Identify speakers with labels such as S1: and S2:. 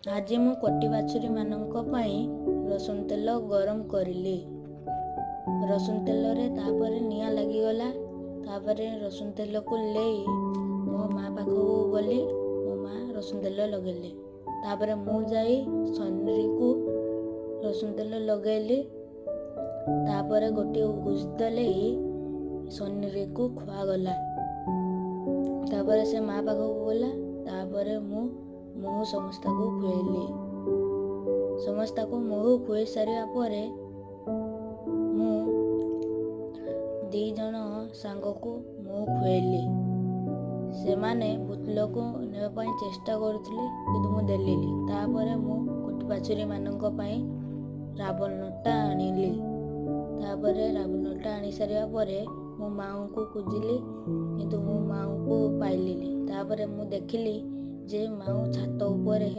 S1: ଆଜି ମୁଁ କଟି ବାଛୁରୀମାନଙ୍କ ପାଇଁ ରସୁଣ ତେଲ ଗରମ କରିଲି। ରସୁଣ ତେଲରେ ତାପରେ ନିଆଁ ଲାଗିଗଲା। ତାପରେ ରସୁଣ ତେଲକୁ ନେଇ ମୋ ମା ପାଖକୁ ଗଲି। ମୋ ମା ରସୁଣ ତେଲ ଲଗେଇଲେ। ତାପରେ ମୁଁ ଯାଇ ସନରିକୁ ରସୁଣ ତେଲ ଲଗେଇଲି। ତାପରେ ଗୋଟିଏ ଔଷଧ ନେଇ ସନରିକୁ ଖୁଆଗଲା। ତାପରେ ସେ ମା ପାଖକୁ ଗଲା। ତାପରେ ମୁଁ ମହୁ ସମସ୍ତଙ୍କୁ ଖୁଆଇଲି। ସମସ୍ତଙ୍କୁ ମହୁ ଖୁଆଇ ସାରିବା ପରେ ମୁଁ 2 ଜଣ ସାଙ୍ଗକୁ ମହୁ ଖୁଆଇଲି। ସେମାନେ ବୋତଲକୁ ନେବା ପାଇଁ ଚେଷ୍ଟା କରୁଥିଲେ, କିନ୍ତୁ ମୁଁ ଦେଲିନି। ତାପରେ ମୁଁ କଟି ବାଛୁରୀମାନଙ୍କ ପାଇଁ ରାବଣ ନଟା ଆଣିଲି। ତାପରେ ରାବଣ ନଟା ଆଣି ସାରିବା ପରେ ମୁଁ ମାଆଙ୍କୁ ଖୋଜିଲି, କିନ୍ତୁ ମୁଁ ମାଆଙ୍କୁ ପାଇଲିନି। ତାପରେ ମୁଁ ଦେଖିଲି ଯେ ମାଉ ଛାତ ଉପରେ